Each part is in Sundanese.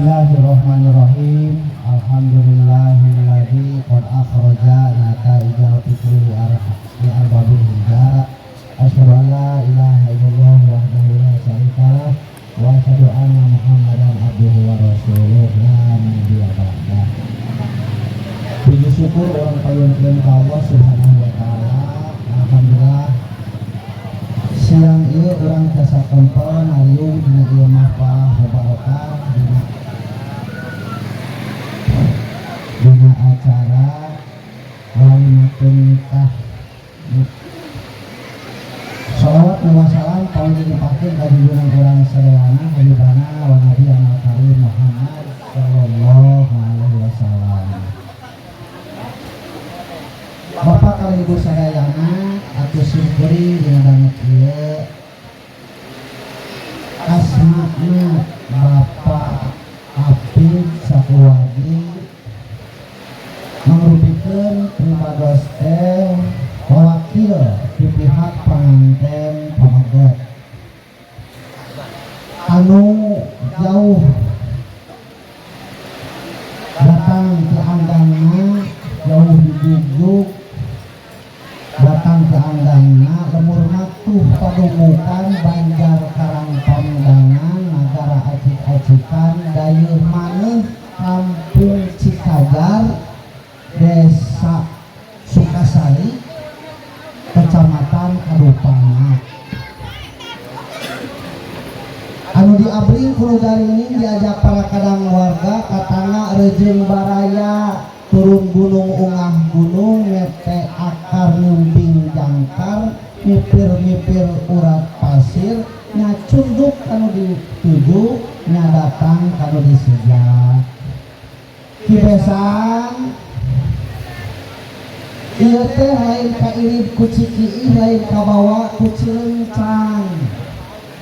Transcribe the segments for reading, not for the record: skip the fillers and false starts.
Bismillahirrahmanirrahim. Alhamdulillahilladzi qad akhraja nataijal fikri li arbabil hijara. Asyhadu an la ilaha illallah wahdahu la syarikalah wa asyhadu anna Muhammadan abduhu wa rasuluh la nabiyya ba'dah. Puji syukur urang payunkeun ka Allah Subhanahu wa taala. Alhamdulillah, siang ieu urang tiasa kempel ngariung dina ieu mahfal mubarakah, dina acara walimatun nikah. Sholawat wa salam paling dilimpahkeun ka junjungan urang sadayana, habibana wa nabiyana karim Muhammad sallallahu alaihi wasallam. Bapak kali ibu sadayana, atuh syukuri dina danget ieu asmana Bapak Apik sakeluargi mangrupikeun pribados teh wakil di pihak pengantin pameget anu jauh datang ke Anggangna, jauh dijugjug datang ke Anggangna, lemur matuh padumukan Banjar Karang Pamedangan, Nagara Acik-Acikan, Dayeuh Maneuh, Kampung Cikajar, Desa Sukasari, Kecamatan Kadupangat, anu diabring ku garining diajak para kadang warga katangga rejeng baraya, turun gunung ungah gunung, mepe akar nyumping jangkar, mipir-mipir urat pasir, nyacunduk kanu dituju, nya datang kanu disija. Ki Besan, ieu teh lain kairib ku cikiih, lain kabawa ku cilencang,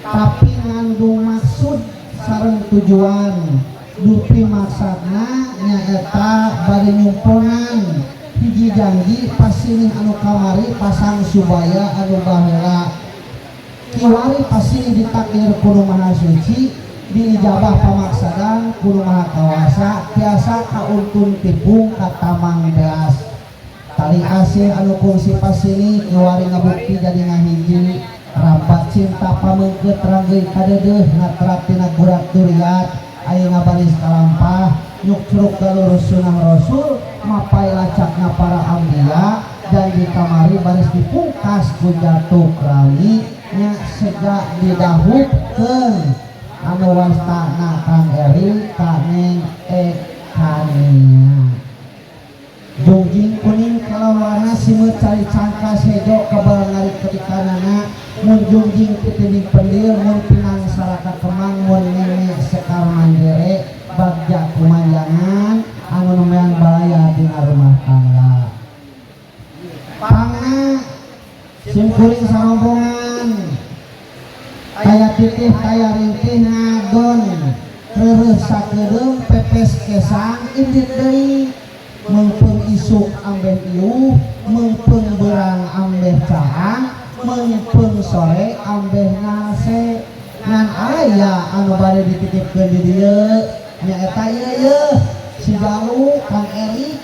tapi ngandung maksud sareng tujuan. Dupi maksudna nyaeta bari nyumponan hiji janji pasilih anu kamari, pasang subaya anu baheula, kiwari pasilih ditakdir ku Nu Maha Suci, diijabah pamaksadan ku Nu Maha Kawasa, tiasa kauntun tipung katamang beas. Tali asih anu kungsi pasilih kiwari ngabukti jadi ngahiji. Rambat cinta pamengkeut ranggeuy kadeudeuh, ngatrap tina gurat duriat, aya ngabaris kalampah, nyukcruk galur sunah rasul, mapai lacakna para ambiya. Janji kamari baris dipungkas ku jatuh rami nya sega didahupkeun anu wastana Kang Eri ka Neng Ekania. Jungjing kuning kalawarna, simeut cari cangkas hejo, kebal ngarik ketikanana. Mun jungjing pitinding pendil, mun pinang saraka kemang, mun nene sekar manjere, bagja kumanjangan anu nemean balaya dina rumah tangga. Pangna simkuring sarombongan taya titih taya rintih, ngadon reureuh sakedeung, pepes kesang indit deui. Meungpeung isuk ambeh iuh, meungpeung beurang ambeh caang, meungpeung sore ambeh nase. Ngan aya anu bade dititipkeun di dieu, nyaeta ieu yeuh si Jalu Kang Eri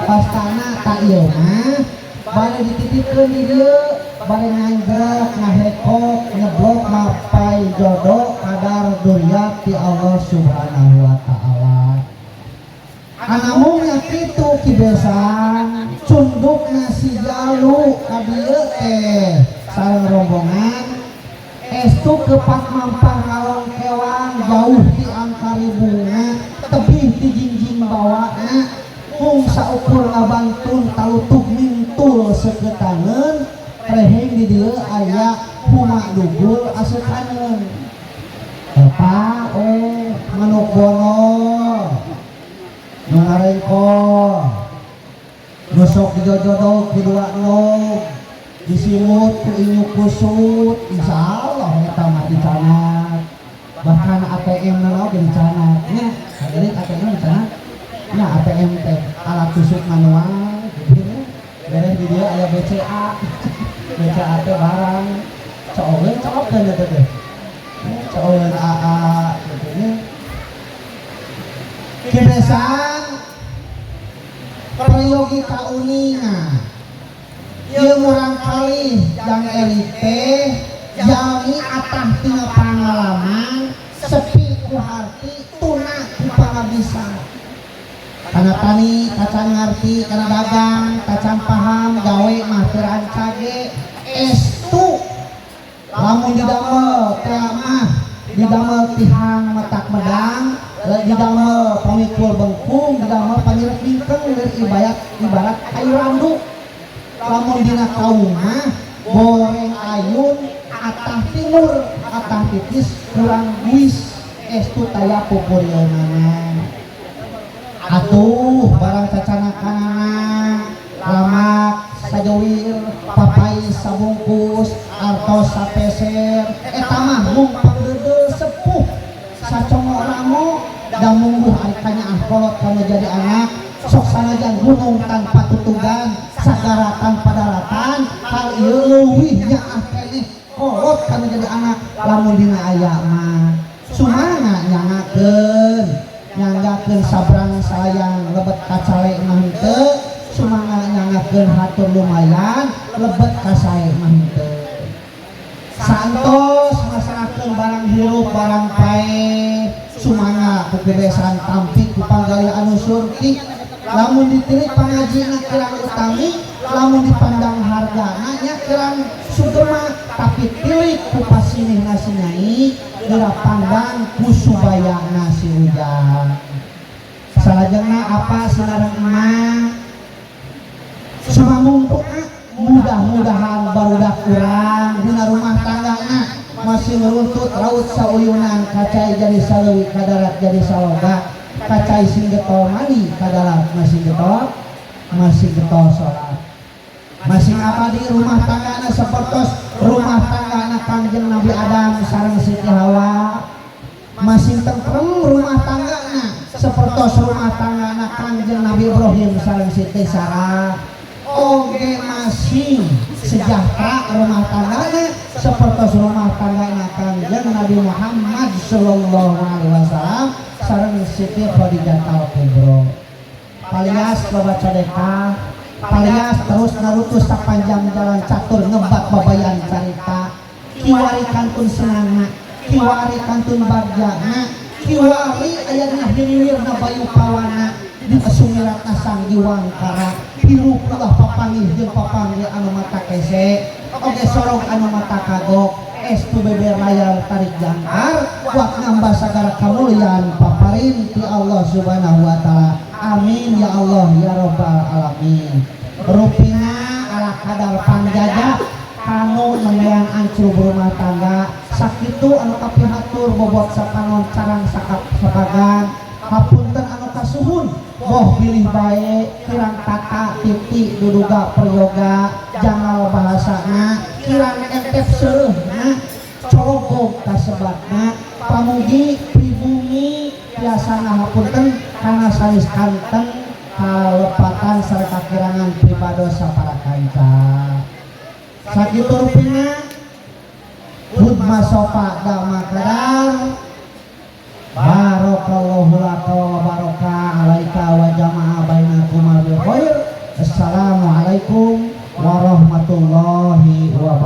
pastana tak ieu mah bade dititipkeun di dieu, bade nganjrek ngahekok nyeblok mapai jodoh kadar duriat ti Allah Subhanahu wa taala. Anamungnya kitu, Ki Besan, cundukna si Jalu ka dieu teh sareng rombongan estu kepak mampang ngalongkewang, jauh di angkari bunga, tebih di jingjing bawana, mung saukur ngabantun talutug mintul seketaneun reheng. Di dieu aya huma dugul aseukaneun eta we manuk bonol nu ngarengkol, nu sok dijojodog ku dua nog, disimut ku inyu kusut. Insyaallah eta mah dicanat, bahkan ATM na oge dicanat nya. Hadirin, ATM dicanat nya. ATM teh alat tusuk manual gitu nya. Beres di dieu aya BCA. BCA teh barang coogeun, coogkeun eta teh, coogeun AA gitu nya. Ki Besan peryogi kauninga. Ieu murangkalih jang Erik teh jalmi atah tina pangalaman, sepi ku harti, tuna ku pangabisa. Kana tani tacan ngarti, kana dagang tacan paham, gawe mah teu rancage. Estu lamun didamel teh mah didamel tihang matak medang, didamel pamikul bengkung, didamel panyirep bingkeng, ibarat ibarat kayu randu. Lamun dina kaum mah goreng ayun atah timur, atah titis kurang guis, estu taya pupurieunana. Atuh barang cacanakanana lamak sajawir, papais sabungkus, artos sapeser, eta mah mung pangdeudeuh sepuh sacongok ramo da mungguh ari kanyaah kolot kanu jadi anak. Sok sanajan gunung tanpa tutugan, sagara tanpa daratan, hal ieu leuwih nyaah keneh kolot kanu jadi anak. Lamun dina aya mah sumangga nyangakeun, nyanggakeun sabrang sayang, lebet kacale mah henteu. Sumangga nyangakeun hatur lumayan, lebet kasae mah henteu. Santos masrahkeun barang hirup barang paeh, sumangga ku Ki Besan tampi ku panggalih anu surti. Lamun ditilik pangajina kirang utami, lamun dipandang hargana nya kirang sugema, tapi tilik ku pasinihna si nyai, geura pandang ku subayana si ujang. Salajengna apa sinareng emak sumamungkukna, mudah-mudahan barudak urang dina rumah tanggana masih meruntut raut sauyunan, kacai jadi saleuwi, kadarat jadi saloga, kacai sing getol mandi, kadarat masih getol sholat, masih abadi rumah tanggana sepertos rumah tanggana Kangjeng Nabi Adam sareng Siti Hawa, masih tentrem rumah tanggana sepertos rumah tanggana Kangjeng Nabi Ibrahim sareng Siti Sarah, oge masih sejahtera rumah tanggana sepertos rumah tanggana Kangjeng Nabi Muhammad sallallahu alaihi wasallam sareng Siti Khadijah Al-Kubra. Palias loba cadeka, palias terus narutus sapanjang jalan catur ngebat babayan carita. Kiwari kantun senangna, kiwari kantun bagjana, kiwari aya dina hiliwirna bayu pawana di sumiratna Sang Diwangkara. Hirup ulah papanggih jeung papanggih anu mata kese oge sorong anu mata kagok. Estu beber layar tarik jangkar buat nambah sagara kamuliaan paparin ti Allah Subhanahu wa Ta'ala. Amin ya Allah ya Robbal alamin. Rupina ala kadar pangjaja kanu nembean ancrub rumah tangga sakitu anu kapihatur, bobot sapanon carang sakap sapagan. Hapunten anu kasuhun, boh bilih bae kirang tata titi duduga peryoga, jangal bahasana kirang entep seureuhna, cologog kasebatna. Pamugi pribumi tiasa ngahapunten kana sanes kanten, kalepatan sarta kakirangan pribados sapara kanca. Sakitu rupina hudma sofa dama kadar. Barakallahu laka wa baraka alaika wa jama'a bainakum bil khair. Assalamualaikum warahmatullahi wabarakatuh.